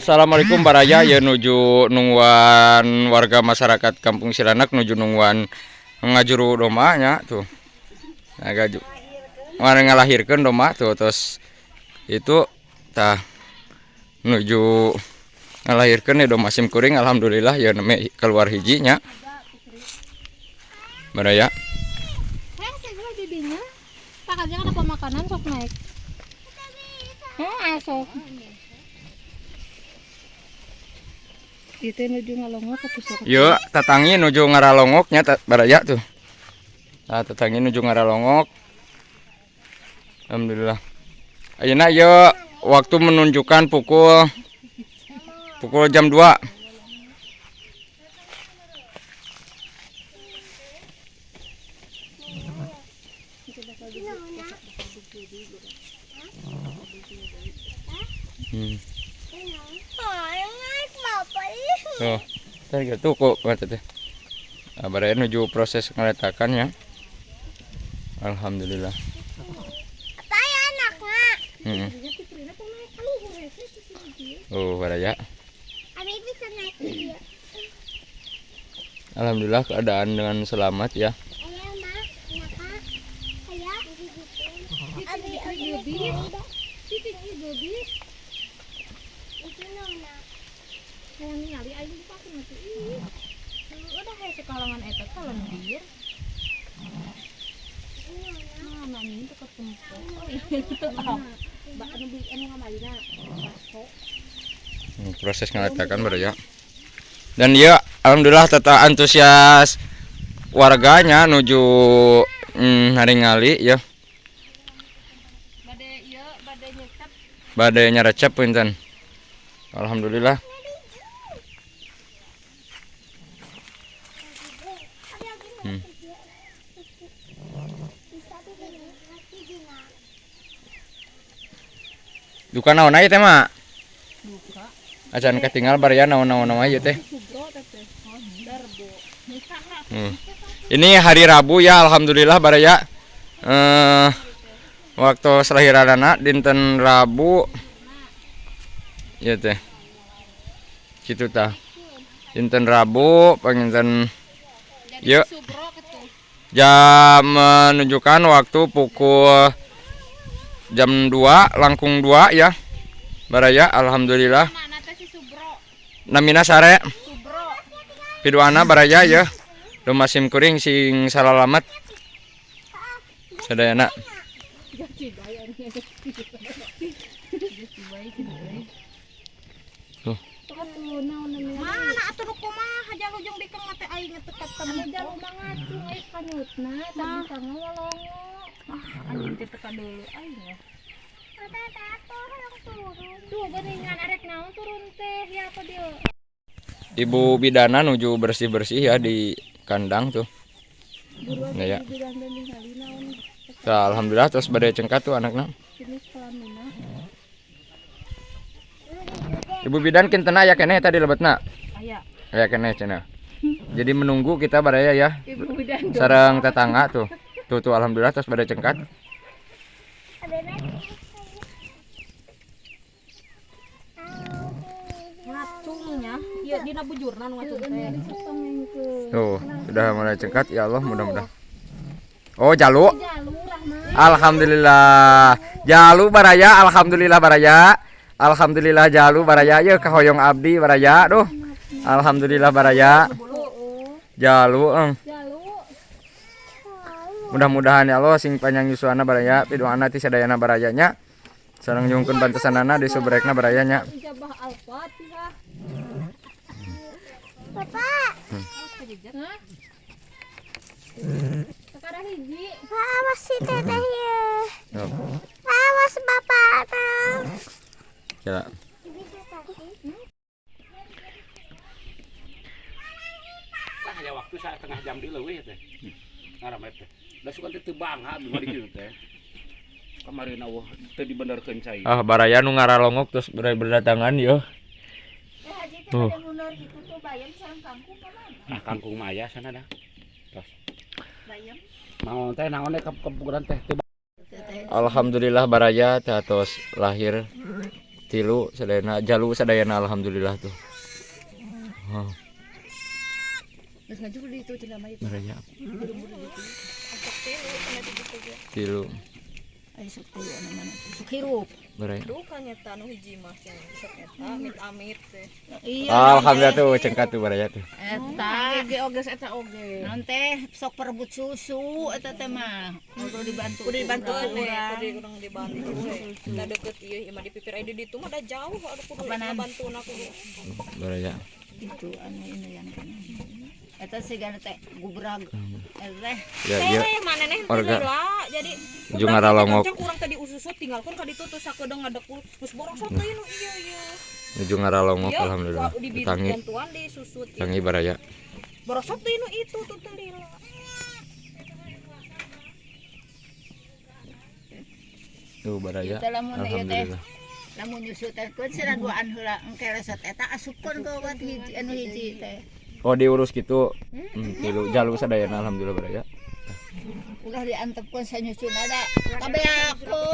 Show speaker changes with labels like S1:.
S1: Assalamualaikum baraya, ya nuju nungguan warga masyarakat Kampung Silanak nuju nungguan ngajuru domba nya tuh. Nah, gaju ngalahirkeun domba tuh, terus itu tah nuju ngalahirkeun ya domba sim kuring. Alhamdulillah ya, neme keluar hijinya baraya.
S2: Saya didinya. Tak aja ada pemakanan sok naik. Oh, sok. Itu nuju ngalongok ke pusat.
S1: Yuk, tatangi nuju ngaralongoknya baraya tuh. Nah, tatangi nuju ngaralongok. Alhamdulillah. Ayeuna yuk waktu menunjukkan pukul pukul jam 2. Tuh, tadi gitu kok kata teh. Nah, baraya nuju proses ngeletakan ya. Alhamdulillah.
S3: Apa ya anaknya?
S1: Oh, baraya.
S3: Abi bisa naik dia.
S1: Alhamdulillah keadaan dengan selamat ya.
S3: Ayah, ma, anaknya. Ayah. Abi, abi, itu nona.
S2: Hayang ningali aing dipake mah tuh. Ih. Udah hese kalangan eta teh lendir. Mana nih teu ketemu. Oh, iya teu. Ba anu beli anu ngamalina bakso.
S1: Proses ngeletakan baraya. Dan ya alhamdulillah tetap antusias warganya nuju haringali ya.
S2: Bade ieu bade nyekap.
S1: Bade nyarecep punten. Alhamdulillah. Duka naon aya teh mak?
S2: Duka.
S1: Acan ketinggal baraya naon-naon aya teh.
S2: Subro teh teh. Oh, darbo.
S1: Ini hari Rabu ya, alhamdulillah baraya. Waktu selahiranana dinten Rabu. Ya teh. Kitu tah. Dinten Rabu panginten
S2: Jadi
S1: Yuk.
S2: Subro gitu.
S1: Jam menunjukkan waktu pukul jam 2 langkung 2 ya. Baraya alhamdulillah.
S2: Mana teh si Subro?
S1: Namina sare
S2: Subro.
S1: piduana baraya ya. Domba sim kuring sing salalamet. Sadayana. Tuh.
S2: Mana atuh nu kumaha jalu jeung bikeng mah teh aing teu ketemu. Anu jalu mah ngacung euy kanyutna teu bisa ngolongo. Ah, anjing teh teu kadeuleu aing mah. Tuh geuningan arek naon turun teh ya apa dieu.
S1: Ibu bidana nuju bersih-bersih ya di kandang tuh. Nah, ya. Tah, alhamdulillah terus badai cengkat tuh anakna. Ibu bidan kinten aya keneh tadi lebetna.
S2: Aya.
S1: Aya keneh cenah. Jadi menunggu kita baraya ya.
S2: Ibu bidan.
S1: Sareng tetangga tuh. Tuh tuh alhamdulillah terus badai cengkat.
S2: Ngacungnya, ieu dina bujurna nu ngacung teh.
S1: Tuh, sudah mulai cengkat ya Allah mudah-mudahan. Oh, jalu.
S2: Jalu Rahman.
S1: Alhamdulillah. Jalu baraya, alhamdulillah baraya. Alhamdulillah jalu baraya ye kahoyong abdi baraya duh. Alhamdulillah baraya. Jalu eng.
S2: Jalu.
S1: Mudah-mudahan ya Allah sing panjang yuswana baraya, piduana ti sadayana barayanya. Sareng nyungkeun bantesanana di subrekna barayanya.
S2: Ijabah Al-Fatihah.
S3: Bapak,
S2: Hah? Sekarang hiji.
S3: awas si teteh ya.
S1: Tuh,
S3: Awas bapak tang.
S1: kira.
S4: Lah aya waktu setengah jam di leuwih teh. Ngaramai teh. Da sugan teh teu bangga abdi mah di kieu teh. Kamari eueuh teu dibenerkeun cai.
S1: Ah, baraya nu ngaralongok terus berdatangan yo. Tuh.
S4: Ah kangkung mah aya sana dah. Tos. Mau teh naon teh kepuguran teh teu.
S1: Alhamdulillah baraya teh tos lahir Tilu sadayana, jalu sadayana, alhamdulillah tuh. Oh.
S2: Geus ngaju di itu cenah mah itu.
S1: Baraya. Tilu.
S2: Ai sok tilu anu mana? Sok hirup.
S1: Baraya.
S5: Duka nyata nu hiji mah cenah sok eta amit-amit teh.
S2: Iya.
S1: Alhamdulillah tuh cengkat tuh baraya tuh.
S2: Eta
S5: Oge oge eta oge.
S2: naon teh sok perebut susu eta teh mah. Kudu dibantu.
S5: Kudu dibantu
S2: ku
S5: we,
S2: urang.
S5: kudu urang dibantu we. Da deket ieu ieu mah di pipir aya di ditu mah da jauh aduh kudu
S2: Apanan?
S5: ngabantuna kudu.
S1: Baraya.
S2: Itu anu ini yang kana. Eta sigana teh gubrag. Eta teh
S1: Ya, iya.
S5: Teh maneh
S1: Warga.
S5: heula jadi
S1: Nuju ngaralongok.
S5: Kurang tadi ususut tinggalkeun ka ditu terus sakedeung ngadekul geus borosot teh nu ieu ieu.
S1: Nuju ngaralongok
S5: Ieu,
S1: alhamdulillah.
S5: di
S1: Tangi,
S5: bantuan disusut.
S1: tangi baraya.
S5: Borosot teh nu itu tuh teh lila.
S1: Tuh baraya.
S2: Itu lamun ieu teh.
S1: Alhamdulillah.
S2: Lamun nyusu teh keun cenah duaan heula engke resot eta asupkeun ka obat hiji anu hiji teh.
S1: Oh, diurus gitu. Tilu jalu sadayana alhamdulillah baraya.
S2: Ulah diantepkeun sanyusuna da. Kabeakeun.